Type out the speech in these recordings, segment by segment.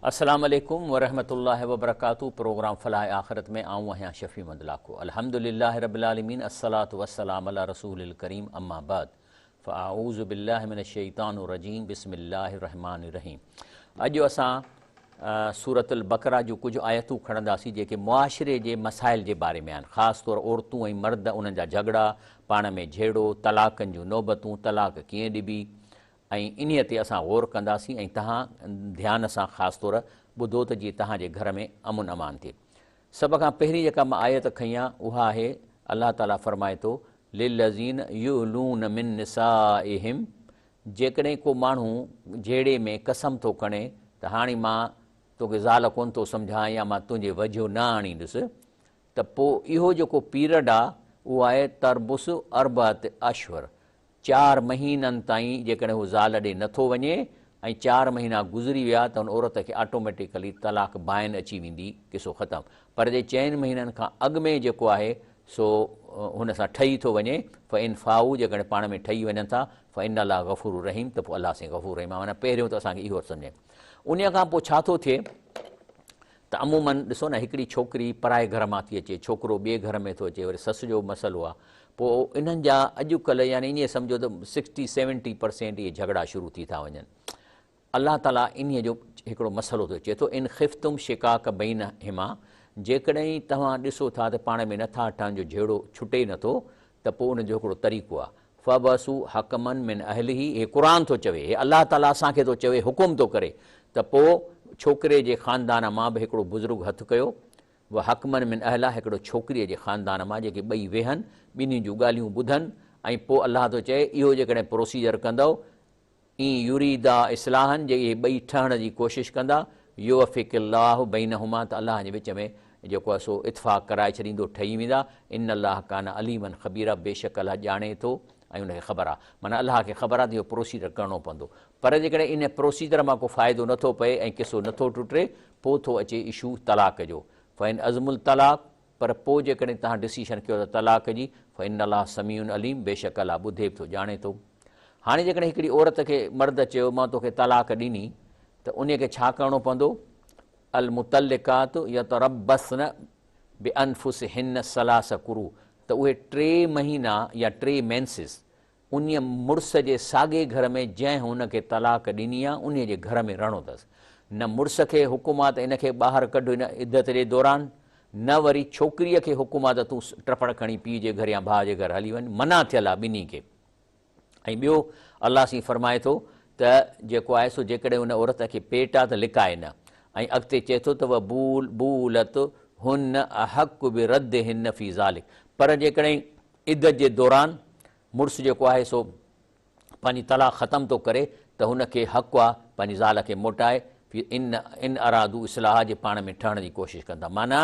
السلام عليڪم ورحمة الله وبرڪاته پروگرام فلاح آخرت ۾ آئون آهيان شفيع محمد لاکو الحمد لله رب العالمين الصلوة والسلام علي رسول الڪريم اما بعد فاعوذ بالله من الشيطان الرجيم بسم الله الرحمن الرحيم اڄ اسان سورة البقره جون ڪجهه آيتون کڻنداسين جيڪي معاشري جي مسائل جي باري ۾ آهن خاص طور عورتون ۽ مرد انهن جا جهڳڙا پاڻ ۾ جهيڙو طلاقن جون نوبتون طلاق ڪيئن ڏبي ۽ انهيء تي اسان غور ڪنداسين ۽ توهان ڌيان سان خاص طور ٻڌو ته جيئن توهان جي گهر ۾ امن امان ٿئي. سڀ کان پهرين جيڪا مان آيت کنئي آهي اها آهي الله تعاليٰ فرمائي ٿو للذين يؤلون من نسائهم جيڪڏهن ڪو ماڻهو جهيڙي ۾ قسم ٿو کڻي ته هاڻي مان توکي زال ڪونه ٿو سمجهان يا مان تنهنجي وجهه نه آڻيندس ته پوء اهو جيڪو پيرڊ آهي اهو آهي تربص اربعة اشهر چار مهينن تائين جيڪڏهن هو زال ڏي نه ٿو وڃي ۽ چار مهينا گذري ويا ته ان عورت کي آٽوميٽيڪلي طلاق بائن اچي ويندي قصو ختم پر جي چئن مهينن کان اڳ ۾ جيڪو آهي سو هن سان ٺهي ٿو وڃي فان فاؤ جيڪڏهن پاڻ ۾ ٺهي وڃن ٿا فان الله غفور رحيم ته پوء الله سائين غفور رحيم آهي معنيٰ پهريون ته اسان کي اهو سمجهه انهي کان پوء ڇا ٿو ٿئي ته عموماً ڏسو نه هڪڙي ڇوڪري پرائي گهر مان ٿي اچي، ڇوڪرو ٻئي گهر ۾ ٿو اچي، وري سس جو مسئلو آ، پوء انهن جا اڄ ڪلهه يعني ائين سمجهو ته سڪسٽي سيونٽي پرسينٽ اهي جهڳڙا شروع ٿي ٿا وڃن. الله تعاليٰ انهيء جو هڪڙو مسئلو ٿو چئي ٿو ان خفتم شقاق بينهما جيڪڏهن توهان ڏسو ٿا ته پاڻ ۾ نٿا ٺهن جو جهيڙو ڇٽي نٿو ته پوء ان جو هڪڙو طريقو آهي، فابعثوا حڪما من اهله، هي قرآن ٿو چوي، هي الله تعاليٰ اسان کي ٿو چوي، حڪم ٿو ڪري ته پوء ڇوڪري جي خاندان مان به هڪڙو بزرگ هٿ ڪيو، وحڪما من اهلها، هڪڙو ڇوڪريء جي خاندان مان جيڪي ٻئي ويهن، ٻنهي جون ڳالهيون ٻڌن ۽ پوء الله ٿو چئي اهو جيڪڏهن پروسيجر ڪندؤ ان يريدا اصلاحا جي اهي ٻئي ٺهڻ جي ڪوشش ڪندا، يوفق الله بينهما ته الله جي وچ ۾ جيڪو آهي سو اتفاق ڪرائي ڇڏيندو ٺهي ويندا، ان الله ڪان عليما خبيرا بيشڪ الله ڄاڻي ٿو ۽ ان کي خبر آهي معنيٰ الله کي خبر آهي ته اهو پروسيجر ڪرڻو پوندو پر جيڪڏهن ان پروسيجر مان ڪو فائدو نٿو پئي ۽ قصو نٿو ٽٽي پوء ٿو اچي اشو طلاق جو فان عزموا الطلاق پر پوء جيڪڏهن توهان ڊسيشن ڪيو ته طلاق جي، فإن الله سميع عليم بيشڪ الله ٻڌي به ٿو ڄاڻي ٿو. هاڻي جيڪڏهن هڪڙي عورت کي مرد چيو مان توکي طلاق ڏني ته انهي کي ڇا ڪرڻو پوندو؟ المطلقات يتربصن بانفسهن ثلاث قروء ته اهي ٽي مهينا يا ٽي مينسز انهيء مڙس جي ساڳئي گهر ۾ جنهن هن کي طلاق ڏني آ، انهيء جي گهر ۾ رهڻو اٿس. نه مڙس کي حڪم آ ته ان کي ٻاهر ڪڍ ان عدت جي دوران، نه وري ڇوڪريء کي حڪم آ ته تون ٽپڙ کڻي پيء جي گهر يا ڀاء جي گهر هلي وڃ، منع ٿيل آ ٻنهي کي. ۽ ٻيو الله سائين فرمائي ٿو ته جيڪو آهي سو جيڪڏهن ان عورت کي پيٽ آ ته لڪائي نه ۽ اڳتي چئي ٿو ته وبعولتهن احق بردهن في ذلڪ پر جيڪڏهن عدت جي دوران مڙس جيڪو آهي سو پنهنجي طلاق ختم ٿو ڪري ته هن کي حق آ پنهنجي زال کي موٽائي في ان ان ارادو اصلاحا جي پاڻ ۾ ٺهڻ جي ڪوشش ڪن ٿا معنيٰ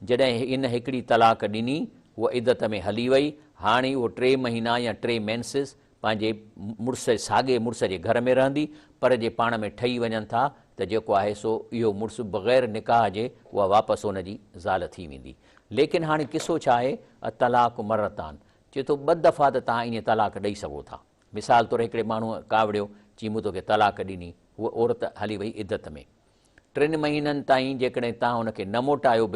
جڏهن هن هڪڙي طلاق ڏني هوء عدت ۾ هلي وئي هاڻي اهو ٽي مهينا يا ٽي مينسز پنهنجي مڙس ساڳي مڙس جي گهر ۾ رهندي پر جي پاڻ ۾ ٺهي وڃن ٿا ته جيڪو آهي سو اهو مڙس بغير نڪاح جي اها واپس هن جي زال ٿي ويندي ليڪن هاڻي قصو ڇا آهي الطلاق مرتان چئي ٿو ٻه دفعا ته توهان ائين طلاق ڏئي سگهو ٿا. مثال طور هڪڙي ماڻهوء ڪاوڙيو، چي مون توکي طلاق ڏني، هوء عورت هلي وئي عدت ۾. ٽن مهينن تائين جيڪڏهن توهان ان کي نه موٽايو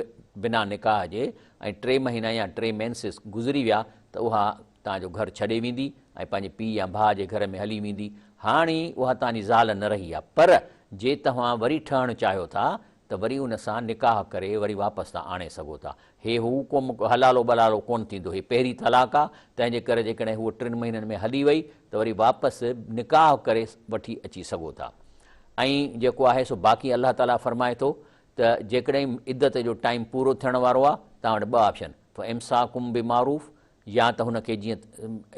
بنا نڪاح جي ۽ ٽي مهينا يا ٽي مينسز گذري ويا ته اها توهان جو گهر ڇڏي ويندي ۽ پنهنجي پيء يا ڀاء جي گهر ۾ هلي ويندي. هاڻي اها توهان جي زال نه رهي آهي. پر جي توهان وري ٺهڻ چاهيو ٿا ته وري ان سان نڪاح ڪري وري واپس تان آڻي سگهو ٿا. هي هو ڪو حلالو ٻلالو ڪونه ٿيندو. هي پهرين طلاق آ، تنهن جي ڪري جيڪڏهن هوء ٽن مهينن ۾ هلي وئي ته وري واپس نڪاح ڪري وٺي اچي سگهو ٿا. ۽ جيڪو آهي سو باقي الله تعاليٰ فرمائي ٿو ته جيڪڏهن عدت جو ٽائيم پورو ٿيڻ وارو آ، توهان وٽ ٻه آپشن، فامساڪ بمعروف يا ته هن کي جيئن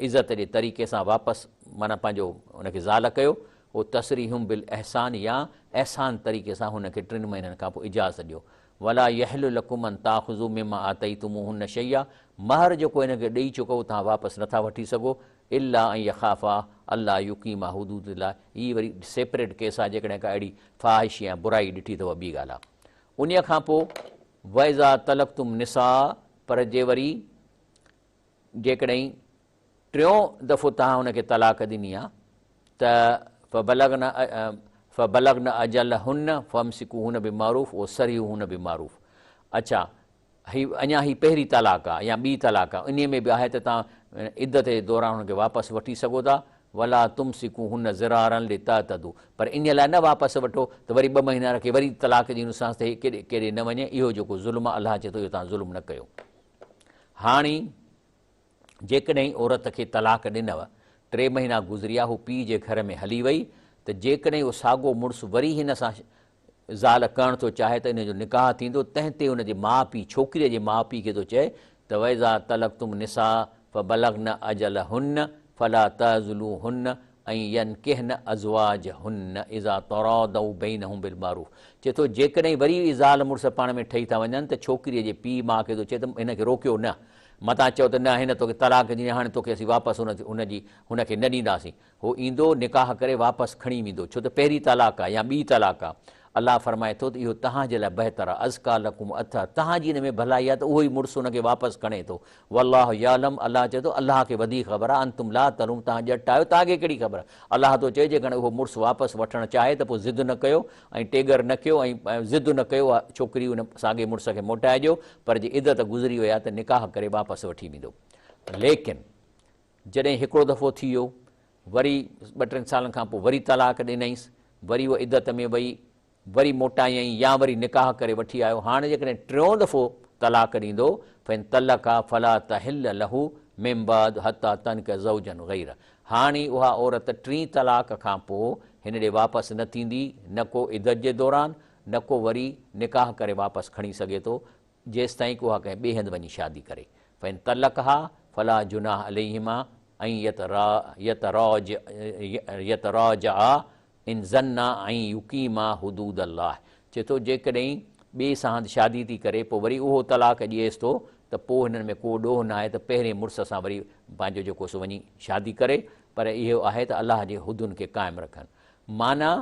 عزت جي طريقي سان واپس معنيٰ پنهنجو ان کي زال ڪيو، او تسريح بالاحسان يا احسان طريقي سان هن کي ٽن مهينن کان پوء اجازت ڏيو. ولا يحل لڪم ان تاخذوا مما آتيتموهن شيئا مهر جيڪو هن کي ڏئي چڪو توهان واپس نٿا وٺي سگهو الا ان يخافا الا يقيما حدود الله هي وري سيپريٽ ڪيس آهي جيڪڏهن ڪا اهڙي فاحشي يا برائي ڏٺي اٿو ٻي ڳالهه آهي. انهيء کان پوء واذا طلقتم النساء پر جي وري جيڪڏهن ٽيون دفعو توهان ان کي طلاق ڏني آ ته فبلغن فبلغن اجلهن فامسڪوهن بمعروف وسرحوهن بمعروف اڇا هي اڃا هي پهرين طلاق آ يا ٻي طلاق آ انهي ۾ به آهي ته توهان عدت جي دوران هن کي واپس وٺي سگهو ٿا ولا تمسڪوهن ضرارا لتعتدوا پر انهي لاء نه واپس وٺو ته وري ٻه مهينا رکي وري طلاق ڏيندوسانس ته هي ڪيڏي ڪيڏي نه وڃي اهو جيڪو ظلم آ الله چئي ٿو اهو توهان ظلم نه ڪيو هاڻي جيڪڏهن عورت کي طلاق ڏنو، ٽي مهينا گذريا، هو پيء جي گهر ۾ هلي وئي ته جيڪڏهن اهو ساڳو مڙس وري هن سان زال ڪرڻ ٿو چاهي ته ان جو نڪاح ٿيندو، تنهن تي ان جي ماء پيء ڇوڪريء جي ماء پيء کي ٿو چئي ته واذا طلقتم النساء فبلغن اجلهن فلا تعضلوهن ان ينڪحن ازواجهن اذا تراضوا بينهم بالمعروف چئي ٿو جيڪڏهن وري اهي زال مڙس پاڻ ۾ ٺهي ٿا وڃن ته ڇوڪريء جي پيء ماء کي ٿو چئي ته هن کي روڪيو نه متان چئو ته نه هن توکي طلاق ڏني هاڻي توکي اسين واپس ان ان جي هن کي نه ڏينداسين. هو ايندو نڪاح ڪري واپس کڻي ويندو ڇو ته پهرين طلاق آهي يا ٻي طلاق آهي. الله فرمائي ٿو ته اهو توهان جي لاء بهتر آهي ازڪيٰ لڪم اطهر توهان جي ان ۾ ڀلائي آهي ته اهو ئي مڙس ان کي واپس کڻي ٿو. والله يعلم الله چئي ٿو الله کي وڌيڪ خبر آهي انتم لا تعلمون توهان ڄٽ آهيو توهان کي ڪهڙي خبر. الله ٿو چئي جيڪڏهن اهو مڙس واپس وٺڻ چاهي ته پوء ضد نه ڪيو ۽ ٽيڳر نه ڪيو ۽ ضد نه ڪيو اها ڇوڪري ان ساڳئي مڙس کي موٽائي ڏيو پر جي عدت گذري وئي آهي ته نڪاح ڪري واپس وٺي ويندو. ليڪن جڏهن هڪڙو دفعو ٿي ويو وري ٻه ٽن سالن کان پوء وري طلاق ڏنائينس وري اها عدت ۾ وئي وري موٽايائين يا وري نڪاح ڪري وٺي آيو هاڻ جيڪڏهن ٽيون دفعو طلاق ڏيندو فان طلقها فلا تحل له من بعد حتي تنڪح زوجا غيره هاڻي اها عورت ٽين طلاق کان پوء هن ڏي واپس نه ٿيندي نه ڪو عدت جي دوران نه ڪو وري نڪاح ڪري واپس کڻي سگهي ٿو جيستائين ڪو اها ڪنهن ٻئي هنڌ وڃي شادي ڪري فان طلقها فلا جناح عليهما ان يتراجعا ان ظنا ان يقيما حدود الله چئي ٿو جيڪڏهن ٻئي سان هنڌ شادي ٿي ڪري پوء وري اهو طلاق ڏئيس ٿو ته پوء هنن ۾ ڪو ڏوهه ناهي ته پهرين مڙس سان وري پنهنجو جيڪو سو وڃي شادي ڪري پر اهو آهي ته الله جي حدن کي قائم رکن معنيٰ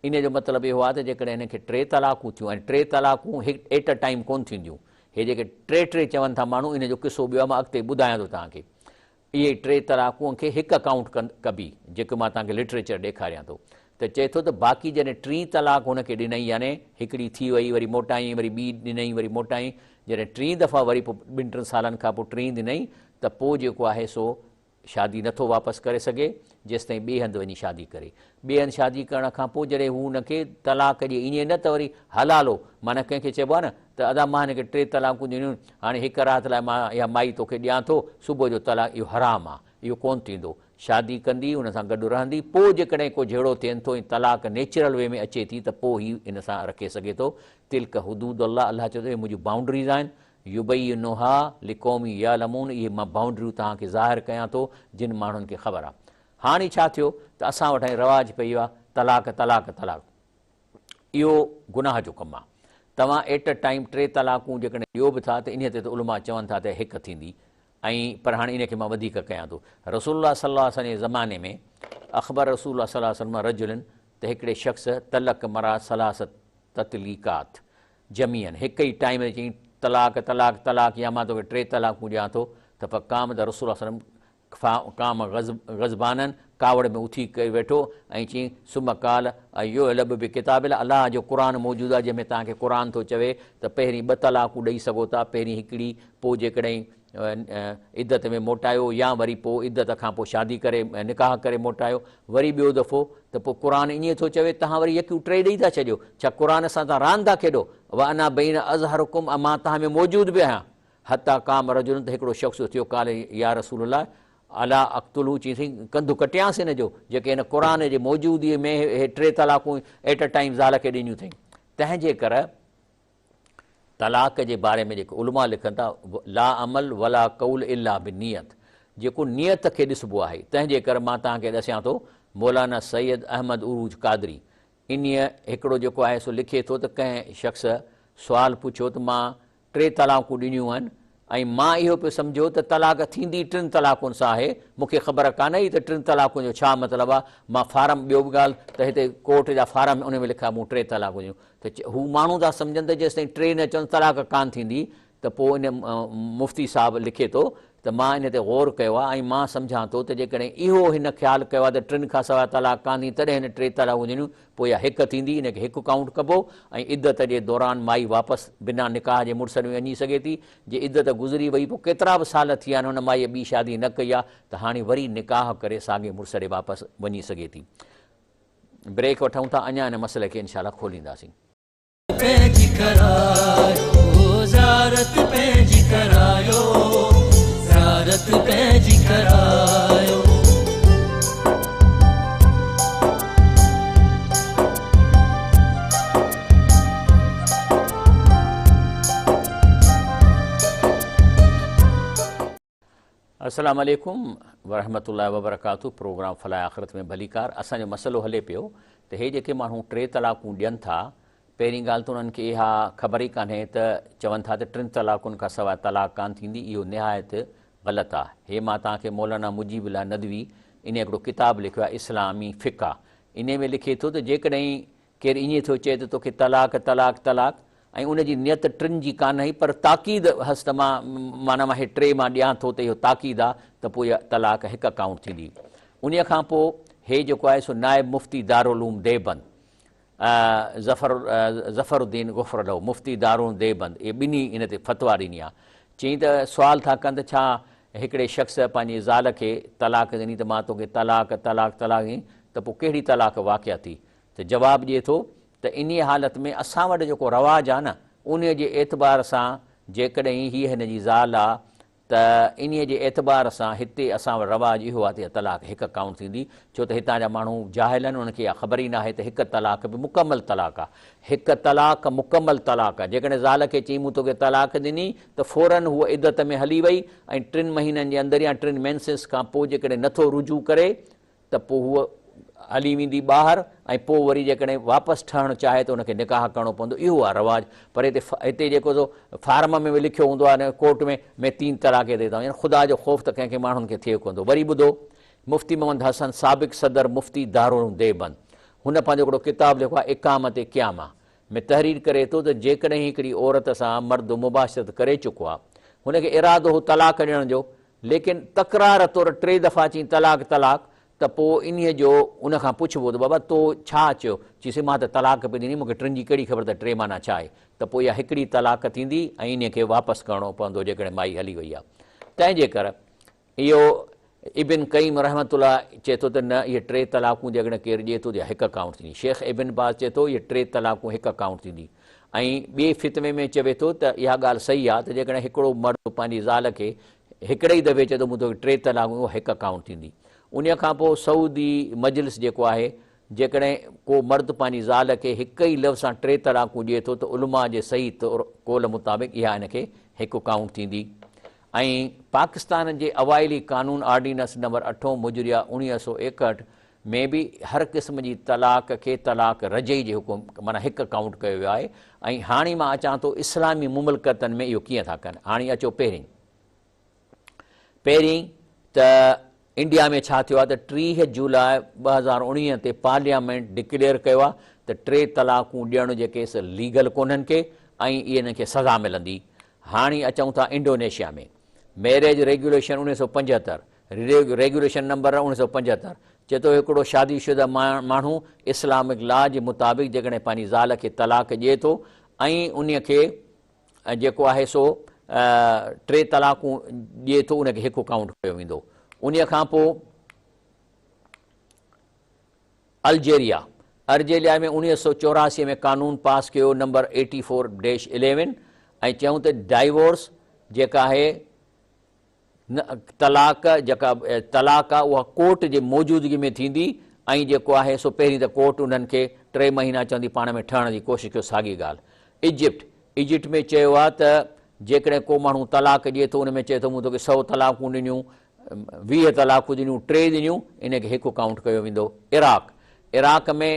ان جو مطلب اهو آهي ته جيڪڏهن هن کي ٽي طلاقون ٿيون ۽ ٽي طلاقون هڪ ايٽ ا ٽائيم ڪونه ٿينديون هي جيڪي ٽي ٽي چون ٿا ماڻهو ان جو قصو ٻيو آهي مان اڳتي ٻڌايان ٿو توهان کي اهي ٽي طلاقون کي هڪ ڪائونٽ ڪبي جيڪو مان توهان کي لٽريچر ڏيکاريان ٿو ته چئي ٿو ته باقي جڏهن ٽين طلاق هن کي ڏنائين يعني هڪڙي ٿي وئي وري موٽايائين وري ٻي ڏنائين وري موٽايائين جڏهن ٽين دفعا وري پوء ٻن ٽن سالن کان پوء ٽين ڏنائين ته پوء جيڪو آهي سو شادي نٿو واپس ڪري سگهي جيستائين ٻئي هنڌ وڃي شادي ڪري. ٻئي هنڌ شادي ڪرڻ کان پوء جڏهن هو ان کي طلاق ڏئي ائين نه ته وري حلالو معنيٰ ڪنهن کي چئبو آهي نه ته ادا مان هن کي ٽي طلاقون ڏنيون هاڻي هڪ رات لاء مان اها مائي توکي ڏيان ٿو صبح جو طلاق اهو حرام آهي اهو ڪونه ٿيندو شادي ڪندي ان سان گڏ رهندي پوء جيڪڏهن ڪو جهيڙو ٿين ٿو ۽ طلاق نيچرل وي ۾ اچي ٿي ته پوء هي ان سان رکي سگهي ٿو تلڪ حدود الله الله چئي ٿو اهي منهنجون بائونڊريز آهن يبينها لقوم يعلمون اهي مان بائونڊريون توهان کي ظاهر ڪيان ٿو جن ماڻهن کي خبر آهي. هاڻي ڇا ٿيو ته اسان وٽ هاڻي رواج پئي ويو آهي طلاق طلاق طلاق اهو گناهه جو ڪم آهي. توهان ايٽ ا ٽائيم ٽي طلاقون جيڪڏهن ڏيو به ٿا ته انهي تي ته علماء چون ٿا ته هڪ ٿيندي ۽ پر هاڻي ان کي مان وڌيڪ ڪيان ٿو. رسول الله صلي الله عليه وسلم جي زماني ۾ اخبر رسول الله صلي الله عليه وسلم رجل ته هڪڙي شخص طلق مرا ثلاث تطليقات جميعا، هڪ ئي ٽائيم تي چيائين، طلاق، طلاق، طلاق يا مان توکي ٽي طلاقون ڏيان ٿو ته فقام ته رسول الله صلي الله عليه وسلم قام غضبانا ڪاوڙ ۾ اٿي ڪري ويٺو ۽ چيائين، ثم قال ايعلب بڪتاب الله الله جو قرآن موجود آهي جنهن ۾ توهان کي قرآن ٿو چوي ته پهرين ٻه طلاقون ڏئي سگهو ٿا پهرين هڪڙي پوء جيڪڏهن عدت ۾ موٽايو يا وري پوء عدت کان پوء شادي ڪري نڪاح ڪري موٽايو وري ٻيو دفعو ته پوء قرآن ائين ٿو چوي توهان وري يڪيون ٽي ڏئي ٿا ڇڏيو ڇا قرآن سان توهان راند ٿا کيڏو وانا بين اظهرڪم ۽ مان توهان ۾ موجود به آهيان حتيٰ قام رجل ته هڪڙو شخص اٿيو قال يا رسول الله الا اقتله چيائين سائين ڪنڌ ڪٽيانس هن جو جيڪي هن قرآن جي موجودگي ۾ هي ٽي طلاقون ايٽ ا ٽائيم زال کي ڏنيون اٿئي تنهن جي ڪر طلاق جي باري ۾ جيڪي علماء لکن ٿا لا عمل ولا قول الا بالنيت جيڪو نيت کي ڏسبو آهي تنهن جي ڪري مان توهان کي ڏسيان ٿو مولانا سيد احمد عروج قادري انهيء هڪڙو جيڪو آهي سو لکي ٿو ته ڪنهن شخص سوال پڇيو ته مان ٽي طلاقون ڏنيون آهن ۽ مان اهو پيو سمجهيو ته طلاق ٿيندي ٽن طلاقن سان آهي، مون کي خبر ڪانه هئي ته ٽن طلاقن جو ڇا مطلب آهي، مان فارم ٻيو به ڳالهه ته هتي ڪورٽ جا فارم ان ۾ لکيا مون ٽي طلاقون ڏنيون ته هو ماڻهو ٿا سمجهن ته جيستائين ٽي نه چون طلاق ڪانه ٿيندي ته ته پوء ان مفتي صاحب لکي ٿو ته مان ان تي غور ڪيو آهي ۽ مان سمجهان ٿو ته جيڪڏهن اهو هن خيال ڪيو آهي ته ٽن کان سواء طلاق ڪانه ٿيندي تڏهن هن ٽي طلاقون ڏنيون پوء اها هڪ ٿيندي ان کي هڪ ڪائونٽ ڪبو ۽ عدت جي دوران مائي واپس بنا نڪاح جي مڙس ڏي وڃي سگهي ٿي جي عدت گذري وئي پوء ڪيترا به سال ٿي ويا آهن هن مائيء ٻي شادي نه ڪئي آهي ته هاڻي وري نڪاح ڪري ساڳي مڙس ڏي واپس وڃي سگهي ٿي. بريڪ وٺون ٿا اڃا ان مسئلي کي انشاء الله کولينداسين. پنهنجي ڪرايو زيارت پنهنجي ڪرايو زيارت پنهنجي ڪرايو. السلام عليڪم ورحمة الله وبرڪاته پروگرام فلاح آخرت ۾ ڀليڪار اسان جو مسئلو هلي پيو ته هي جيڪي ماڻهو ٽي طلاقون ڏين ٿا پهرين ڳالهه ته انهن کي اها خبر ئي ڪانهي ته چون ٿا ته ٽن طلاقن کان سواء طلاق ڪانه ٿيندي اهو نهايت غلط آ هي مان توهان کي مولانا مجيب الله ندوي انهي هڪڙو ڪتاب لکيو آهي اسلامي فقه انهي ۾ لکي ٿو ته جيڪڏهن ڪير ائين ٿو چئي ته توکي طلاق طلاق طلاق ۽ ان جي نيت ٽن جي ڪانه هئي پر تاڪيد هئس ته مان معنيٰ مان هي ٽي مان ڏيان ٿو ته اهو تاڪيد آ ته پوء اها طلاق هڪ ڪائونٽ ٿيندي. انهيء کان پوء هي جيڪو آهي سو نائب مفتي دارالعلوم ديوبند ظفر ظفر الدين غفر له مفتي دارالعلوم ديوبند اهي ٻنهي ان تي فتويٰ ڏني آ. چيائين ته سوال ٿا ڪن ته ڇا هڪڙي شخص پنهنجي زال کي طلاق ڏني ته مان توکي طلاق طلاق طلاق ڏني ته پوء ڪهڙي طلاق واقع ٿي؟ ته جواب ڏئي ٿو ته انهيء حالت ۾ اسان وٽ جيڪو رواج آ نه انهيء جي اعتبار سان جيڪڏهن هيء هن جي زال آ ته انهيء جي اعتبار سان هتي اسان وٽ رواج اهو آ ته اها طلاق هڪ ڪائونٽ ٿيندي ڇو ته هتان جا ماڻهو جاهل آهن انهن کي اها خبر ئي ناهي ته هڪ طلاق به مڪمل طلاق آ هڪ طلاق مڪمل طلاق آ جيڪڏهن زال کي چئين مون توکي طلاق ڏني ته فوراً هوء عدت ۾ هلي وئي ۽ ٽن مهينن جي اندر يا ٽن مينسز کان پوء جيڪڏهن نٿو رجوع ڪري ته پوء هوء هلي ويندي ٻاهر ۽ پوء وري جيڪڏهن واپس ٺهڻ چاهي ته ان کي نڪاح ڪرڻو پوندو اهو آهي رواج پر هتي هتي جيڪو سو فارم ۾ به لکيو هوندو آهي ڪورٽ ۾ مين تين طلاقين ديتا هون يعني خدا جو خوف ته ڪنهن کي ماڻهن کي ٿئي ڪونه ٿو وري ٻڌو مفتي محمد حسن سابق صدر مفتي دارالعلوم ديوبند هن پنهنجو هڪڙو ڪتاب لکيو آهي اقامت قيامه ۾ تحرير ڪري ٿو ته جيڪڏهن هڪڙي عورت سان مرد مباشرت ڪري چڪو آهي هن کي ارادو هو طلاق ڏيڻ جو ليڪن تڪرار طور ٽي دفعا چئين طلاق طلاق ته پوء انهيء جو ان کان پڇبو ته بابا تو ڇا چيو؟ چيس مان ته طلاق پئي ڏني مون کي ٽن جي ڪهڙي خبر ته ٽي معنيٰ ڇا آهي؟ ته پوء اها هڪڙي طلاق ٿيندي ۽ انهيء کي واپس ڪرڻو پوندو جيڪڏهن مائي هلي وئي آهي. تنهن جي ڪر اهو ابن قيم رحمة الله چئي ٿو ته نه اهي ٽي طلاقون جيڪڏهن ڪير ڏئي ٿو ته اها هڪ ڪائونٽ ٿيندي. شيخ ابن باز چئي ٿو اهي ٽي طلاقون هڪ ڪائونٽ ٿيندي. ۽ ٻئي فتوي ۾ چوي ٿو ته اها ڳالهه صحيح آهي ته جيڪڏهن هڪڙو مرد پنهنجي زال کي هڪڙي ئي دفعي چئي ٿو مون توکي ٽي طلاقون اها هڪ ڪائونٽ ٿيندي. انهيء کان پوء سعودي مجلس جيڪو آهي جيڪڏهن ڪو مرد پنهنجي زال کي هڪ ئي لفظ سان ٽي طلاقون ڏئي ٿو ته علماء جي صحيح طور قول مطابق اها ان کي هڪ ڪائونٽ ٿيندي ۽ پاڪستان جي اوائلي قانون آرڊيننس نمبر اٺون مجريه 1961 ۾ به هر قسم جي طلاق کي طلاق رجعي جي حڪم معنيٰ هڪ ڪائونٽ ڪيو ويو آهي ۽ هاڻي مان اچان ٿو اسلامي مملڪتن ۾ اهو ڪيئن ٿا ڪن هاڻي اچو پهرين پهرين ته انڊيا ۾ ڇا ٿيو آهي ته 30 جولاء 2019 تي پارليامينٽ ڊڪليئر ڪيو آهي ته ٽي طلاقون ڏيڻ جي ڪيس ليگل ڪونهن ڪي ۽ اهي انهن کي سزا ملندي هاڻي اچون ٿا Indonesia ۾ marriage regulation 1975 regulation number 1975 چئي ٿو هڪڙو شادي شده ماڻهو اسلامڪ لا جي مطابق جيڪڏهن پنهنجي زال کي طلاق ڏئي ٿو ۽ انهي کي جيڪو آهي سو ٽي طلاقون ڏئي ٿو ان کي هڪ ڪائونٽ ڪيو ويندو. انهي کان پوء الجيريا، ارجيليا ۾ 1984 ۾ قانون پاس ڪيو number eighty four dash eleven ۽ چيائون ته ڊائيورس جيڪا آهي نه طلاق جيڪا طلاق آ اها ڪورٽ جي موجودگي ۾ ٿيندي ۽ جيڪو آهي سو پهرين ته ڪورٽ انهن کي ٽي مهينا چوندي پاڻ ۾ ٺهڻ جي ڪوشش ڪيو ساڳي ڳالهه ايجپٽ ايجپٽ ۾ چيو آ ته جيڪڏهن ڪو ماڻهو طلاق ڏئي ٿو ان ۾ چئي ٿو مون توکي سئو طلاقون ڏنيون 20 طلاقون ڏنيون ٽي ڏنيون ان کي هڪ ڪائونٽ ڪيو ويندو عراق عراق ۾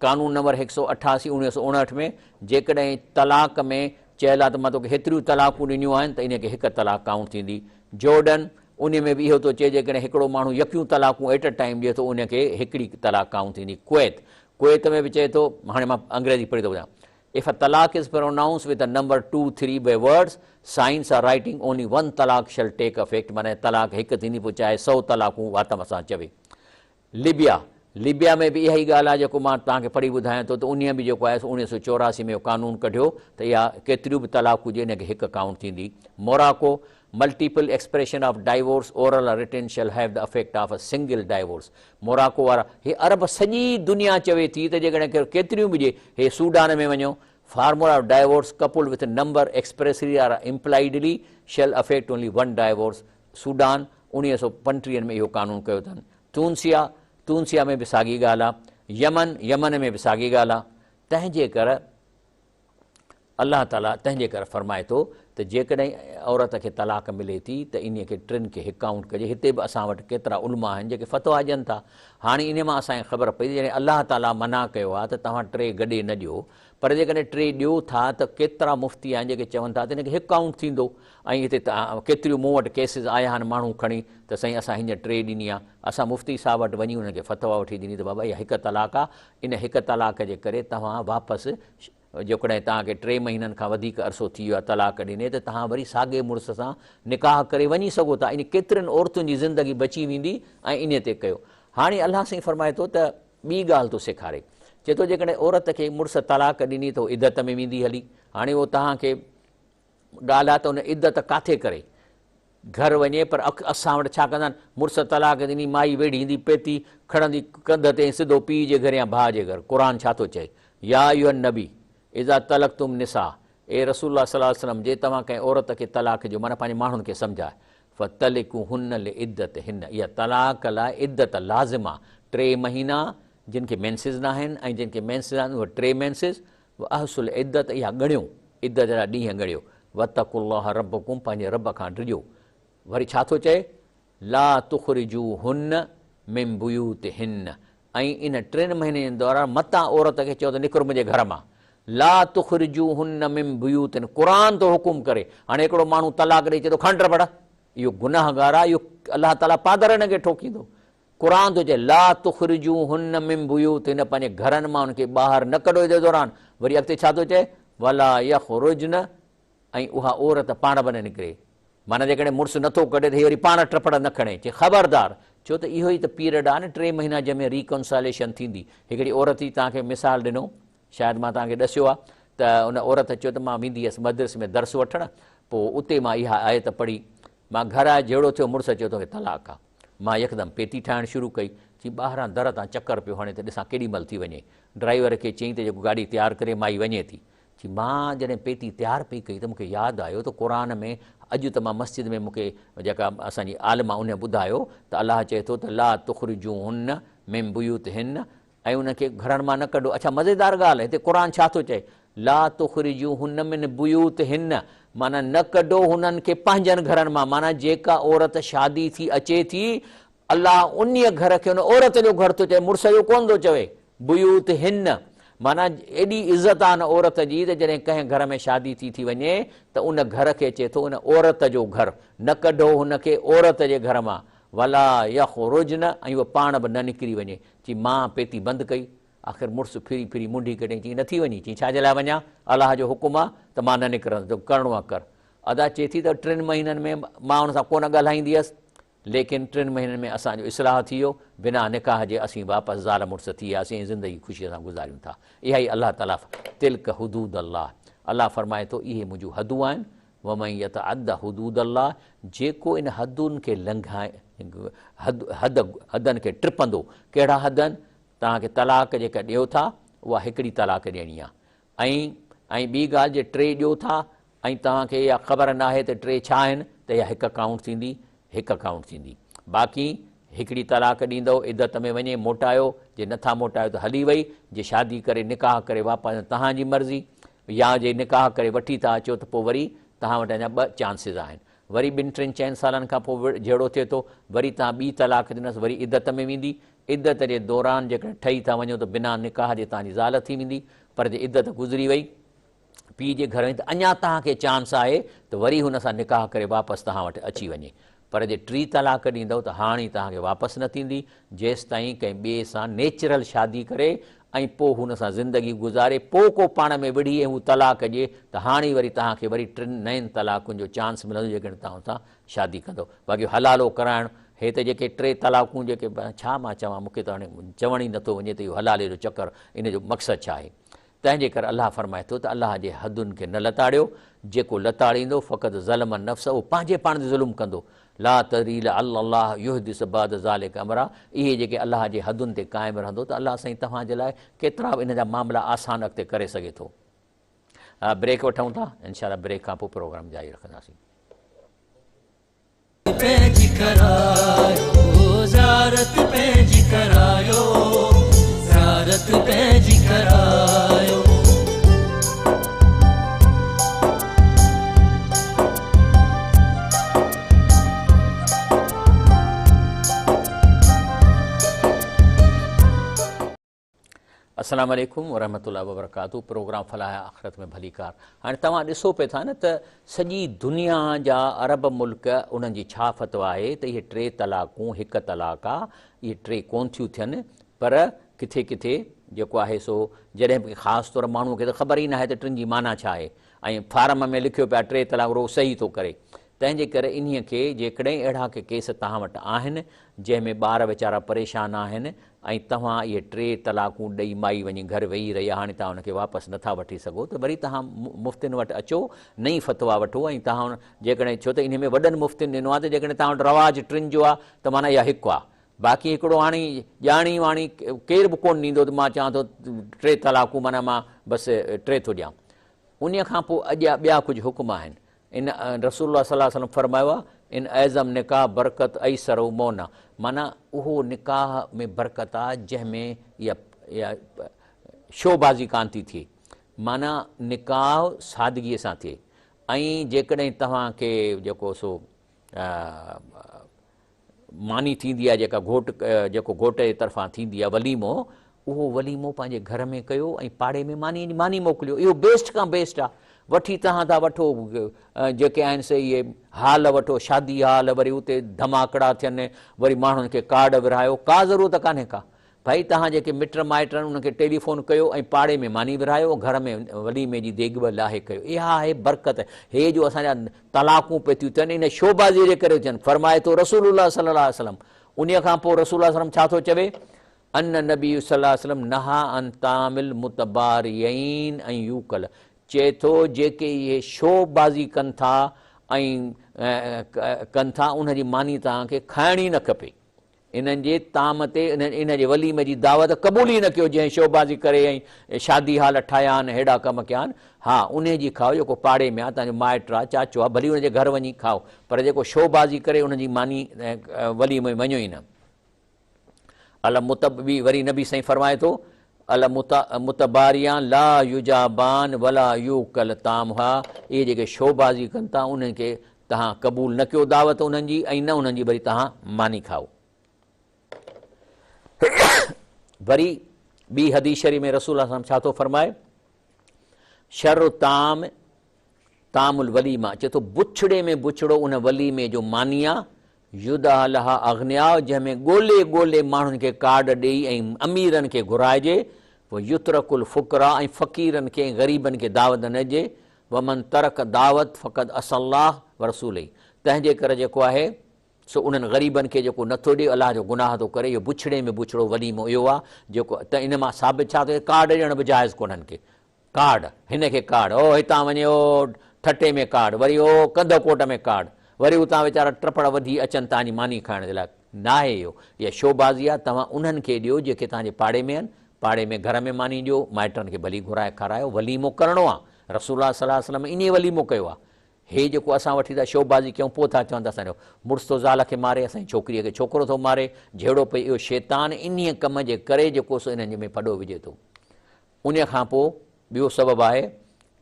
قانون نمبر 188 1959 ۾ جيڪڏهن طلاق ۾ چيل آ ته مان توکي هيتريون طلاقون ڏنيون آهن ته انهيء کي هڪ طلاق ڪائونٽ ٿيندي. جورڊن، انهيء ۾ به اهو ٿو چئي جيڪڏهن هڪڙو ماڻهو يڪيون طلاقون ايٽ ا ٽائيم ڏئي ٿو انهيء کي هڪڙي طلاق ڪائونٽ ٿيندي. ڪويت، ڪويت ۾ به چئي ٿو، هاڻي مان انگريزي پڙهي ٿو ٻڌايان. If a talaq is pronounced with a number 2, 3 by words, signs or writing, only one talaq shall take effect. معنيٰ طلاق هڪ ٿيندي پوء چاهي 100 طلاقون وات سان چوي. لبيا، لبيا ۾ به اها ئي ڳالهه آهي جيڪو مان توهان کي پڙهي ٻڌايان ٿو ته انهيء به جيڪو آهي سو 1984 ۾ اهو قانون ڪڍيو ته اها ڪيتريون به طلاقون هجي ان کي هڪ ڪائونٽ ٿيندي. Morocco, multiple expression of divorce oral or written shall have the effect of a single divorce. Morocco وارا، هي عرب سڄي دنيا چوي ٿي ته جيڪڏهن ڪيتريون به هجي، هي سوڊان ۾ وڃو، formula of divorce coupled with number expressly or impliedly shall affect only one divorce. Sudan 1935 ۾ اهو قانون ڪيو اٿن. تونسيا، تونسيا ۾ به ساڳي ڳالهه آ. يمن، يمن ۾ به ساڳي ڳالهه آ. تنهن جي ڪر الله تعاليٰ تنهن جي ڪر فرمائي ٿو ته جيڪڏهن عورت کي طلاق ملي ٿي ته انهيء کي ٽن کي هڪ ڪائونٽ ڪجي. هتي به اسان وٽ ڪيترا علماء آهن جيڪي فتويٰ ڏين ٿا. هاڻي انهيء مان اسان کي خبر پئي ته جڏهن الله تعاليٰ منع ڪيو آهي ته توهان ٽي گڏي نه ڏيو، پر جيڪڏهن ٽي ڏيو ٿا ته ڪيترا مفتي آهن جيڪي چون ٿا ته ان کي هڪ ڪائونٽ ٿيندو. ۽ هتي ڪيتريون مون وٽ ڪيسز آيا آهن ماڻهو کڻي ته سائين اسان هينئر ٽي ڏني آهي. اسان مفتي صاحب وٽ وڃي انهن کي فتويٰ وٺي ڏني ته بابا اها هڪ طلاق آهي، ان هڪ طلاق جي ڪري توهان واپس جيڪڏهن توهان کي 3 مهينن کان وڌيڪ عرصو ٿي ويو آهي طلاق ڏني ته توهان وري ساڳئي مڙس سان نڪاح ڪري وڃي سگهو ٿا. ان ڪيترين عورتن جي زندگي بچي ويندي ۽ انهي تي ڪيو. هاڻي الله سائين فرمائي ٿو ته ٻي ڳالهه ٿو سيکاري، چئي ٿو جيڪڏهن عورت کي مڙس طلاق ڏني ته هو عدت ۾ ويندي هلي. هاڻي اهو توهان کي ڳالهه آهي ته ان عدت ڪاٿي ڪري، گهر وڃي، پر اسان وٽ ڇا ڪندا آهن، مڙس طلاق ڏني، مائي ويڙهيندي پيتي کڻندي ڪنڌ تي ۽ سڌو پيء جي گهر يا ڀاء جي گهر. قرآن ڇا ٿو چئي، يا ايها النبي اذا طلقتم النساء، اي رسول الله صلي الله عليه وسلم جي توهان ڪنهن عورت کي طلاق ڏيو، معنيٰ پنهنجي ماڻهن کي سمجهاء، فطلقوهن لعدتهن، اها طلاق لاء عدت لازم آهي، 3 مهينا جن کي مينسز ناهن ۽ جن کي مينسز آهن اهي 3 مينسز، واحصوا العدة اها ڳڻيو، عدت جا ڏينهن ڳڻيو، واتقوا الله ربڪم پنهنجي رب کان ڊڄو، وري ڇا ٿو چئي، لا تخرجوهن من بيوتهن ۽ ان 3 مهينن جي دوران متان عورت کي چئو ته نڪر منهنجي گهر مان، لا تخرجوهن من بيوتهن، قرآن ٿو حڪم ڪري، هاڻي هڪڙو ماڻهو طلاق ڏئي چئي ٿو کڻ ٽپڙ، اهو گناهگار آهي، اهو الله تعاليٰ پادر هن کي ٺوڪيندو. قرآن ٿو چئي لا تخرجوهن من بيوتهن، پنهنجي گهرن مان انهن کي ٻاهر نه ڪڍو عدت دوران، وري اڳتي ڇا ٿو چئي، ولا يخرجن، ۽ اها عورت پاڻ به نه نڪري، معنيٰ جيڪڏهن مڙس نٿو ڪڍي ته هي وري پاڻ ٽپڙ نه کڻي، چي خبردار، ڇو ته اهو ئي ته پيريڊ آهي نه 3 مهينا جنهن ۾ ريڪنسائليشن ٿيندي. هڪڙي عورت جي توهان کي مثال ڏنو، شايد مان توهان کي ڏسيو آهي ته ان عورت چيو ته مان ويندي هيس مدرسي ۾ درس وٺڻ، پوء اتي مان اها آيت پڙهي، مان گهر آيس جهڙو ٿيو مڙس چيو توکي طلاق آ. مان يڪدم پيتي ٺاهڻ شروع ڪئي، چي ٻاهران در تان چڪر پيو هڻي ته ڏسان ڪيڏي مهل ٿي وڃي. ڊرائيور کي چيائين ته جيڪو گاڏي تيار ڪري مائي وڃي ٿي. چي مان جڏهن پيتي تيار پئي ڪئي ته مون کي ياد آيو ته قرآن ۾ اڄ ته مان مسجد ۾ مون کي جيڪا اسان جي عالمه انهي ٻڌايو ته الله چئي ٿو ته لا تخرجوهن من بيوتهن ۽ انهن کي گهرن مان نه ڪڍو. اڇا مزيدار ڳالهه هتي قرآن ڇا ٿو چئي؟ لا تخرجوهن من بيوتهن معنيٰ نه ڪڍو هنن کي پنهنجن گهرن مان، معنيٰ جيڪا عورت شادي ٿي اچي ٿي الله انهيء گهر کي ان عورت جو گهر ٿو چئي مڙس جو ڪونه ٿو چوي. بيوتهن معنيٰ ايڏي عزت آهي ان عورت جي ته جڏهن ڪنهن گهر ۾ شادي ٿي ٿي وڃي ته ان گهر کي چئي ٿو ان عورت جو گهر، نه ڪڍو هن کي عورت جي گهر مان، ولا يخرجن ۽ هوء پاڻ به نه نڪري وڃي. چي مان پيتي بند ڪئي، آخر مڙس ڦري ڦري منڍي ڪڍيائين، چي نٿي وڃين؟ چي ڇا جي لاء وڃان، الله جو حڪم آ ته مان نه نڪرندس، تو ڪرڻو آ ڪر. ادا چئي ٿي ته 3 مهينن ۾ مان ان سان ڪونه ڳالهائيندي هيس، ليڪن 3 مهينن ۾ اسان جو اصلاح ٿي ويو، بنا نڪاح جي اسين واپس زال مڙس ٿي وياسين ۽ زندگي خوشيء سان گذاريون ٿا. اها ئي الله تعاليٰ تلڪ حدود الله، الله فرمائي ٿو اهي منهنجون حدون آهن، ومن يتعد حدود الله، جيڪو ان حدن کي لنگهائي، حد، حدن کي ٽپندو، ڪهڙا حدن؟ توهان کي طلاق جيڪا ڏيو ٿا اها هڪڙي طلاق ڏيڻي آهي ۽ ٻي ڳالهه جي 3 ڏيو ٿا ۽ توهان کي اها خبر ناهي ته 3 ڇا آهن ته اها هڪ ڪائونٽ ٿيندي، هڪ ڪائونٽ ٿيندي. باقي هڪڙي طلاق ڏيندؤ عدت ۾ وڃي موٽايو، جي نٿا موٽايو ته هلي وئي، جي شادي ڪري نڪاح ڪري واپس توهان جي مرضي، يا جي نڪاح ڪري وٺي ٿا اچو ته پوء وري توهان وٽ اڃا 2 چانسز آهن. وري 2 3 4 سالن کان پوء جهيڙو ٿئي ٿو، وري توهان ٻي طلاق ڏنس، وري عدت ۾ ويندي، عدت جي دوران جيڪڏهن ٺهي ٿا وڃو ته بنا نڪاح جي توهان جي زال ٿي ويندي، پر جي عدت گذري وئي، پيء جي گهر وڃي ته اڃا توهان کي چانس آهي ته وري هن سان نڪاح ڪري واپس توهان وٽ اچي وڃي، پر جي 3 طلاق ڏيندؤ ته هاڻ ئي توهان کي واپس نه ٿيندي، جيستائين ڪنهن ٻئي سان نيچرل شادي ڪري ۽ پوء هن سان زندگي گذاري پوء ڪو پاڻ ۾ وڙهي ۽ هو طلاق ڏئي ته هاڻي وري توهان کي وري ٽن نين طلاقن جو چانس ملندو جيڪڏهن توهان ان سان شادي ڪندو باقي حلالو ڪرائڻ هي ته جيڪي ٽي طلاقون جيڪي ڇا مان چوان مون کي ته هاڻي چوڻ ئي نٿو وڃي ته اهو حلالي جو چڪر ان جو مقصد ڇا آهي تنهن جي ڪري الله فرمائي ٿو ته الله جي حدن کي نه لتاڙيو، جيڪو لتاڙيندو فقد ظلم نفسه اهو پنهنجي پاڻ تي ظلم ڪندو، لا تدري لعل الله يحدث بعد ذلک امرا اهي جيڪي الله جي حدن تي قائم رهندو ته الله سائين توهان جي لاء ڪيترا به ان جا معاملا آسان اڳتي ڪري سگهي ٿو. بريڪ وٺون ٿا انشاء الله بريڪ کان پوء پروگرام جاري رکنداسين. پنهنجي ڪرايو زيارت پنهنجي ڪرايو زيارت پنهنجي ڪرايو. السلام عليڪم ورحمة الله وبرڪاته پروگرام فلاح آخرت ۾ ڀليڪار هاڻي توهان ڏسو پئي ٿا نه ته سڄي دنيا جا عرب ملڪ انهن جي ڇا فتويٰ آهي ته اهي ٽي طلاقون هڪ طلاق آ اهي ٽي ڪون ٿيون ٿين پر ڪٿي ڪٿي جيڪو آهي سو جڏهن به خاص طور ماڻهو کي ته خبر ئي ناهي ته ٽن جي معنيٰ ڇا آهي ۽ فارم ۾ لکيو پيا ٽي طلاق رو صحيح ٿو ڪري تنهن جي ڪري انهيء کي جيڪڏهن اهڙا ڪي ڪيس توهان وٽ آهن، جنهن ۾ ٻار ويچارا پريشان آهن ۽ توهان اهي ٽي طلاقون ڏئي مائي وڃي گهر ويهي رهي آهي، هاڻي توهان ان کي واپس نٿا وٺي سگهو ته وري توهان مفتين وٽ اچو، نئين فتويٰ وٺو ۽ توهان جيڪڏهن ڇو ته انهيء ۾ وڏن مفتين ڏنو آهي ته جيڪڏهن توهان وٽ رواج ٽن جو آهي ته معنيٰ اها هڪ آهي. باقي هڪڙو هاڻي ڄاڻي واڻي ڪير به ڪونه ڏيندو ته مان چوان ٿو ٽي طلاقون معنيٰ مان بس ٽي ٿو ڏيان. انهيء کان پوء اڄ ٻيا ڪجهه حڪم آهن. ان رسول الله صلي الله عليه وسلم فرمايو آهي، ان اعظم نڪاح برڪت ايسره مؤنه معنيٰ اهو نڪاح ۾ برڪت آهي جنهن ۾ اها شو بازي ڪانه ٿي ٿئي معنيٰ نڪاح سادگيء سان ٿئي ۽ جيڪڏهن توهان کي جيڪو سو ماني ٿيندي آهي جيڪا گهوٽ جيڪو گهوٽ جي طرفان ٿيندي آهي وليمو اهو وليمو پنهنجي گهر ۾ ڪيو ۽ پاڙي ۾ ماني ماني موڪليو اهو بيسٽ کان بيسٽ آهي وٺي تهان ٿا وٺو جيڪي آهن سي اهي هال وٺو شادي هال وري اتي ڌماڪڙا ٿين وري ماڻهن کي ڪارڊ ورهايو ڪا ضرورت ڪانهي ڪا ڀائي توهان جيڪي مٽ مائٽ آهن انهن کي ٽيليفون ڪيو ۽ پاڙي ۾ ماني ورهايو گهر ۾ وليمي جي ديڳ به لاهي ڪيو اها آهي برڪت هي جو اسان جا طلاقون پئي ٿيون ٿين ان شوبازي جي ڪري ٿين فرمائي ٿو رسول الله صلي الله عليه وسلم انهي کان پوء رسول الله صلي الله عليه وسلم ڇا ٿو چوي ان نبي صلي الله عليه وسلم نهى عن طعام المتباريين ان يوڪل چئي ٿو جيڪي اهي شوبازي ڪن ٿا ۽ ڪن ٿا ان جي ماني توهان کي کائڻي نه کپي انهن جي طعام تي انهن جي وليمي جي دعوت قبول ئي نه ڪيو جنهن شوبازي ڪري ۽ شادي هال ٺاهيا آهن ههڙا ڪم ڪيا آهن ها انهي جي کائو جيڪو پاڙي ۾ آهي توهان جو مائٽ آهي چاچو آهي ڀلي ان جي گهر وڃي کائو پر جيڪو شوبازي ڪري ان جي ماني وليمي ۾ وڃو ئي نه. المتبي وري نبي سائين فرمائي ٿو المتباريان لا يجابان ولا يوڪل طعامها اهي جيڪي شوبازي ڪن ٿا انهن کي توهان قبول نه ڪيو دعوت انهن جي ۽ نه انهن جي وري توهان ماني کائو. وري ٻي حديث شريف ۾ رسول الله صلي الله عليه وسلم ڇا ٿو فرمائي شر الطعام طعام الوليمه چئي ٿو بڇڙي ۾ بڇڙو ان وليمي جو ماني آ يدعا لها اغنياء جنهن ۾ ڳولي ڳولي ماڻهن کي ڪارڊ ڏيئي ۽ اميرن کي گهرائجي ويترڪ الفقراء ۽ فقيرن کي ۽ غريبن کي دعوت نه ڏجي ومن ترڪ دعوت فقد عصي الله ورسوله تنهن جي ڪري جيڪو آهي سو انهن غريبن کي جيڪو نٿو ڏئي الله جو گناهه ٿو ڪري اهو بڇڙي ۾ بڇڙو وليمو اهو آهي جيڪو ته ان مان ثابت ڇا ٿو ٿئي ڪارڊ ڏيڻ به جائز ڪونهن ڪي ڪارڊ هن کي ڪارڊ او هتان وڃي او ٺٽي ۾ ڪارڊ وري او ڪنڌڪوٽ ۾ ڪارڊ وري اتان ويچارا ٽپڙ وڌي اچن تان جي ماني کائڻ جي لاء ناهي اهو اها شوبازي آهي توهان انهن کي ڏيو جيڪي توهان جي پاڙي ۾ آهن پاڙي ۾ گهر ۾ ماني ڏيو مائٽن کي ڀلي گهرائي کارايو وليمو ڪرڻو آهي رسول الله صلي الله عليه وسلم انهيء وليمو ڪيو آهي. هي جيڪو اسان وٺي ٿا شوبازي ڪيون پوء ٿا چون ته اسان جو مڙس ٿو زال کي ماري، اسان جي ڇوڪريء کي ڇوڪرو ٿو ماري، جهيڙو پئي اهو شيطان انهيء ڪم جي ڪري جيڪو سو انهن جي ۾ ڦڏو وجهي ٿو. انهيء کان پوء ٻيو سبب آهي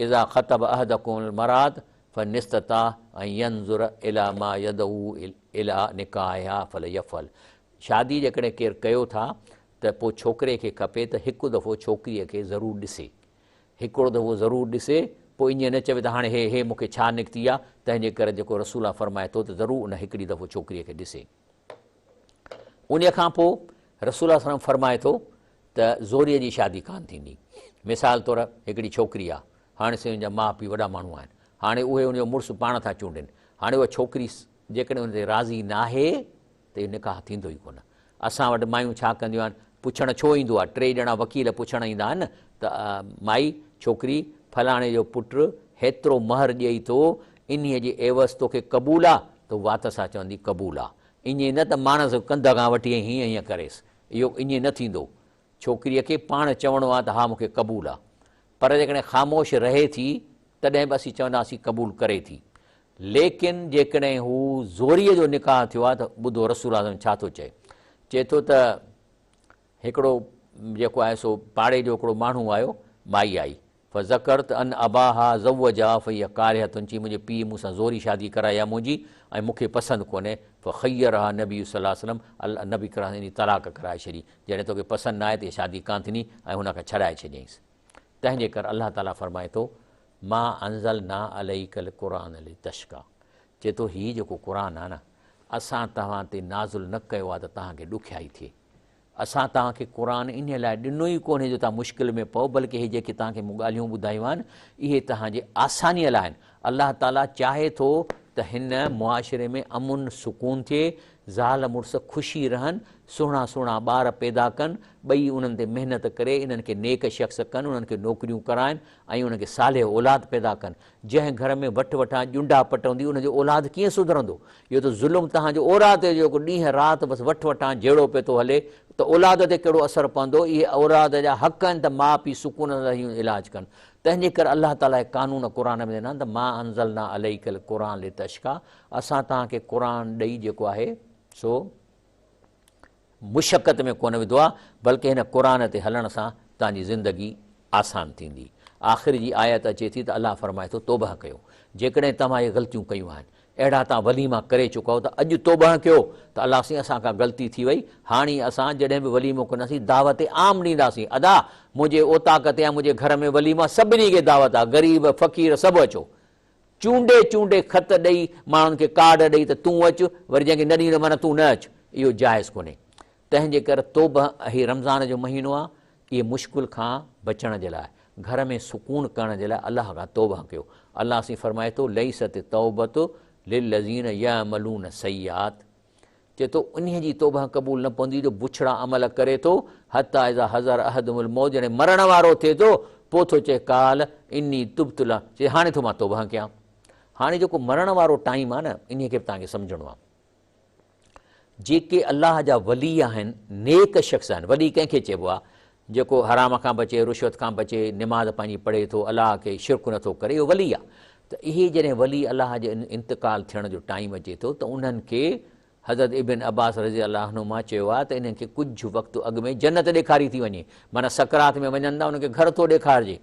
اذا خطب احدڪم المراة فان استطاع ان ينظر الي ما يدعو الي نڪاحها فليفعل شادي جيڪڏهن ڪير ڪيو ٿا ته پوء ڇوڪري کي کپي ته هڪ دفعو ڇوڪريء کي ضرور ڏسي. هڪڙو دفعو ضرور ڏسي، پوء ائين نه چوي ته هاڻي هي هي مون کي ڇا نڪتي آ، تنهن جي ڪري جيڪو رسول الله فرمائي ٿو ته ضرور ان هڪڙي دفعو ڇوڪريء کي ڏسي. انهيء کان پوء رسول الله صلي الله عليه وسلم فرمائي ٿو ته زوريء جي شادي ڪانه ٿيندي. مثال طور هڪڙي ڇوڪري آ، هاڻي سي ان جا ماء پيء وڏا ماڻهو آهن، هاڻي اهي ان جو مڙس پاڻ ٿا چونڊين، هاڻي اها ڇوڪري جيڪڏهن ان تي راضي ناهي ته اهو نڪاح ٿيندو ئي ڪونه. اسان وٽ مايون ڇا ڪنديون آهن، پڇڻ ڇو ايندو آ، ٽي ڄڻا وڪيل پڇڻ ايندا آهن نه ته مائي، ڇوڪري، فلاڻي جو پٽ هيترو مهر ڏئي ٿو، انهيء جي عيوض توکي قبول آ؟ ته هو وات سان چوندي قبول آ. ائين نه ته ماڻس ڪنڌ کان وٺي ۽ هيئن هيئن ڪريس. اهو ائين نه ٿيندو. ڇوڪريء کي پاڻ چوڻو آهي ته ها مون کي قبول آ. پر جيڪڏهن خاموش رهي ٿي تڏهن به اسين چونداسين قبول ڪري ٿي. ليڪن جيڪڏهن هو زوريء جو نڪاح ٿيو آهي ته ٻڌو رسول اعظم ڇا ٿو چئي. چئي ٿو ته هڪڙو جيڪو آهي سو پاڙي جو هڪڙو ماڻهو آيو، مائي آئي. فذڪرت ان اباها زوجها فهي ڪارهة چي منهنجي پيء مون سان زوري شادي ڪرائي آهي منهنجي ۽ مون کي پسند ڪونهي فخيرها النبي صلي الله عليه وسلم الله نبي ڪريم ان جي طلاق ڪرائي ڇڏي جڏهن توکي پسند ناهي ته اها شادي ڪانه ٿيندي ۽ هن کان ڇڏائي ڇڏيائينس تنهن جي ڪري الله تعالي فرمائي ٿو ما انزلنا عليک القرآن لتشقا چئي ٿو هي جيڪو قرآن آهي نه اسان توهان تي نازل نه ڪيو آهي ته توهان کي ڏکيائي ٿئي اسان توهان کي قرآن انهيء لاء ڏنو ئي ڪونهي جو توهان مشڪل ۾ پئو، بلڪه هي جيڪي توهان کي مون ڳالهيون ٻڌايون آهن، اهي توهان جي آسانيء لاء آهن. الله تعاليٰ چاهي ٿو ته هن معاشري ۾ امن سڪون ٿئي، زال مڙس خوشي رهن، سهڻا سهڻا ٻار پيدا ڪن، ٻئي انهن تي محنت ڪري انهن کي نيڪ شخص ڪن، انهن کي نوڪريون ڪرائن ۽ انهن کي صالح اولاد پيدا ڪن. جنهن گهر ۾ وٺ وٺان ڄنڊا پٽ هوندي ان جو اولاد ڪيئن سڌرندو؟ اهو ته ظلم توهان جو اولاد تي جيڪو ڏينهن رات بس وٺ وٺان جهيڙو پيو ٿو هلي ته اولاد تي ڪهڙو اثر پوندو؟ اهي اولاد جا حق آهن ته ماء پيء سڪون سان رهي علاج ڪن. تنهن جي ڪري الله تعاليٰ اهي قانون قرآن ۾ ڏنا آهن ته ما انزلنا عليک القرآن لتشقيٰ اسان توهان کي قرآن ڏئي جيڪو آهي سو مشقت ۾ ڪونه وڌو آهي بلڪه هن قرآن تي هلڻ سان توهان جي زندگي آسان ٿيندي. آخر جي آيت اچي ٿي ته الله فرمائي ٿو توبهه ڪيو جيڪڏهن توهان اهي غلطيون ڪيون آهن اهڙا توهان وليما ڪري چڪا آهيو ته اڄ توبهه ڪيو ته الله سائين اسان کان غلطي ٿي وئي هاڻي اسان جڏهن به وليمو ڪنداسين دعوت عام ڏينداسين ادا منهنجي اوطاق تي يا منهنجي گهر ۾ وليما سڀني کي دعوت آهي غريب فقير سڀ اچو چونڊي چونڊي خط ڏئي ماڻهن کي ڪارڊ ڏئي ته تون اچ، وري جنهن کي نه ڏيندو معنيٰ تون نه اچ، اهو جائز ڪونهي. تنهن جي ڪري توبه هي رمضان جو مهينو آهي، اهي مشڪل کان بچڻ جي لاء، گهر ۾ سڪون ڪرڻ جي لاء الله کان توبه ڪيو. الله سائين فرمائي ٿو، ليست التوبة للذين يعملون السيئات چئي ٿو، انهيء جي توبهه قبول نه پوندي جو بڇڙا عمل ڪري ٿو، حتيٰ اذا حضر احدهم الموت جڏهن مرڻ وارو ٿئي ٿو، پوء ٿو چئي قال اني تبت الآن چئي هاڻي ٿو مان توبهه ڪيان. هاڻي جيڪو مرڻ وارو ٽائيم آهي نه انهيء کي به توهان کي سمجهڻو آهي. جيڪي الله جا ولي آهن، نيڪ شخص آهن، ولي ڪنهن کي چئبو آهي؟ جيڪو حرام کان بچي، رشوت کان بچي، نماز پنهنجي پڙهي ٿو، الله کي شرڪ نه ٿو ڪري، اهو ولي آهي. ته اهي جڏهن ولي الله جي انتقال ٿيڻ جو ٽائيم اچي ٿو ته انهن کي حضرت ابن عباس رضي الله عنهما چيو آهي ته انهن کي ڪجهه وقت اڳ ۾ جنت ڏيکاري ٿي وڃي، معنيٰ سڪرات ۾ وڃن ٿا انهن کي گهر ٿو ڏيکارجي.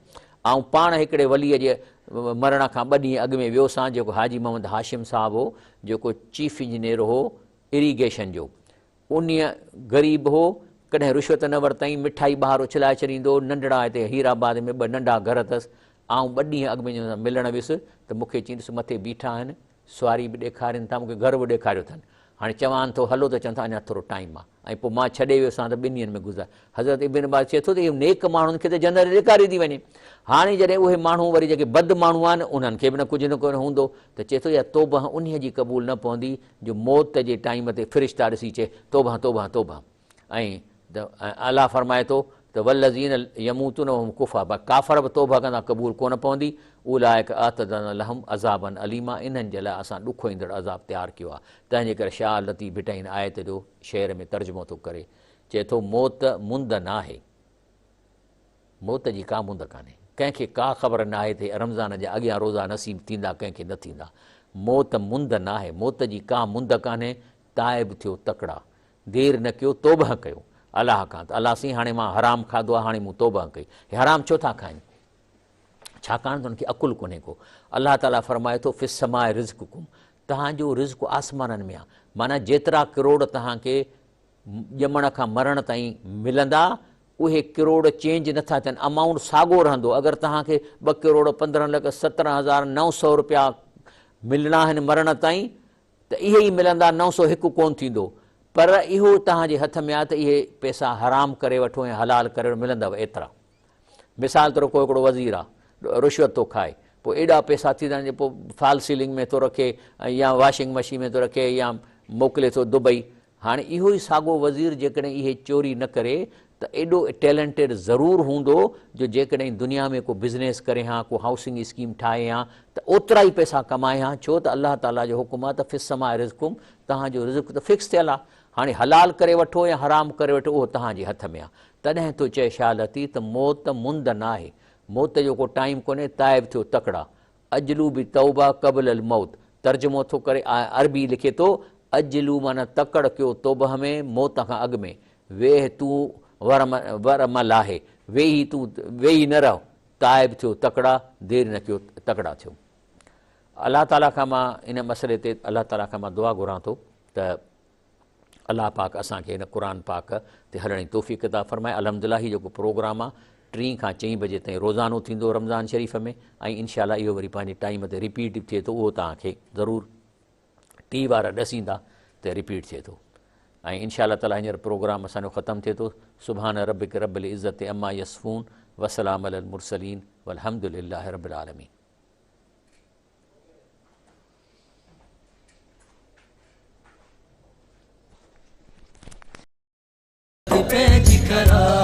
آئون پاڻ هڪڙي ولي جي مرڻ کان ٻه ڏينهن اڳ ۾ ويوسان جيڪو حاجي محمد هاشم صاحب هو جيڪو چيف انجنيئر هو اريگيشن جو، انهيء غريب هو، ڪڏهن رشوت نه ورتائين، مٺائي ٻاهر اڇلائي ڇڏيندو هو، ننڍڙا هتي هيرآباد ۾ ٻه ننڍا گهر اٿس، آئون ٻه ڏينهن اڳ ۾ جنهن سان ملڻ ويس ته مون کي چيائين ڏس مٿي بيٺا آهن، سواري به ڏيکارين ٿا، مون کي گهر به ڏيکاريو اٿن، هاڻي چوان ٿو هلو ته چون ٿا اڃا ٿورو ٽائيم آ ۽ پوء مان ڇڏي ويس هان ته ٻن ڏينهن ۾ گذار. حضرت ابن عباس چئي ٿو ته اهو نيڪ ماڻهن کي ته جنت ڏيکاري ٿي وڃي، هاڻي جڏهن اهي ماڻهو وري جيڪي بد ماڻهو آهن انهن کي به نه ڪجهه نه ڪونه هوندو ته چئي ٿو اها توبهه انهيء جي قبول نه پوندي جو موت جي ٽائيم تي فرشتا ڏسي چئي توبه توبه توبه ۽ الله فرمائي ٿو ته والذين يموتون وهم ڪفار باقي ڪافر به توبه ڪندا قبول ڪونه پوندي اولئک اعتدنا لهم عذابا اليما انهن جي لاء اسان ڏکوئيندڙ عذاب تيار ڪيو آهي تنهن جي ڪري شاهه لطيف ڀٽائي هن آيت جو شعر ۾ ترجمو ٿو ڪري چئي ٿو موت مند ناهي موت جي ڪا مند ڪانهي. ڪنهن کي ڪا خبر ناهي ته رمضان جا اڳيان روزا نصيب ٿيندا ڪنهن کي نه ٿيندا. موت مند ناهي. موت جي ڪا مند ڪانهي. تائب ٿيو تڪڙا. دير نه ڪيو توبهه ڪيو الله کان ته الله سائين هاڻي مان حرام کاڌو آهي هاڻي مون توبهه ڪئي. هي حرام ڇو ٿا کائن؟ ڇاڪاڻ ته انهن کي عقل ڪونهي ڪو. الله تعاليٰ فرمائي ٿو في السماء رزقڪم توهان جو رزق آسمانن ۾ آهي معنيٰ جيترا ڪروڙ توهان کي ڄمڻ کان مرڻ تائين ملندا اهي ڪروڙ چينج نه ٿا ٿين امائونٽ ساڳو رهندو اگر توهان کي ٻه ڪروڙ پندرهن لک 17900 روپيا ملڻا آهن مرڻ تائين ته اهي ئي ملندا 901 ڪون ٿيندو پر اهو توهان جي هٿ ۾ آهي ته اهي پئسا حرام ڪري وٺو ۽ حلال ڪري وٺو، ملندو ايترا. مثال طور ڪو هڪڙو وزير آهي، رشوت ٿو کائي، پوء ايڏا پئسا ٿي ٿا وڃن، پوء فال سيلنگ ۾ ٿو رکي يا واشنگ مشين ۾ ٿو رکي يا موڪلي ٿو دبئي. هاڻي اهو ئي ساڳو وزير جيڪڏهن اهي چوري نه ڪري ته ايڏو ٽيلنٽيڊ ضرور هوندو جو جيڪڏهن دنيا ۾ ڪو بزنيس ڪري هان، ڪو هائوسنگ اسڪيم ٺاهي هان ته اوترا ئي پئسا ڪمائي هان، ڇو ته الله تعاليٰ جو حڪم آهي ته في السماء رزقڪم، توهان جو رزق ته فڪس ٿيل آهي، هاڻي حلال ڪري وٺو يا حرام ڪري وٺو اهو توهان جي هٿ ۾ آهي. تڏهن ٿو چئي شاهه لطيف ته موت مند ناهي، موت جو ڪو ٽائيم ڪونهي، تائب ٿيو تڪڙا، عجلو بالتوبه قبل الموت، ترجمو ٿو ڪري عربي لکي ٿو عجلو معنيٰ تڪڙ ڪيو توبه ۾ موت کان اڳ ۾، ويهه تون ور ور م لاهي، ويهي تون ويهي نه رهه، تائب ٿيو تڪڙا، دير نه ڪيو تڪڙا ٿيو. الله تعاليٰ کان مان ان مسئلي تي الله تعاليٰ کان مان دعا گهران ٿو ته الله پاڪ اسان کي هن قرآن پاڪ تي هلڻ جي توفيق عطا فرمائي. الحمدلله هي جيڪو پروگرام آ ٽين کان چئين بجي تائين روزانو ٿيندو رمضان شريف ۾ ۽ انشاء الله اهو وري پنهنجي ٽائيم تي رپيٽ به ٿئي ٿو اهو توهان کي ضرور ٽي وارا ڏسيندا ته رپيٽ ٿئي ٿو ۽ انشاء الله تعالي هينئر پروگرام اسان جو ختم ٿئي ٿو. سبحان ربک رب العزت عما يصفون وسلام علی المرسلين والحمد لله رب العالمين. پنهنجي ڪرايو.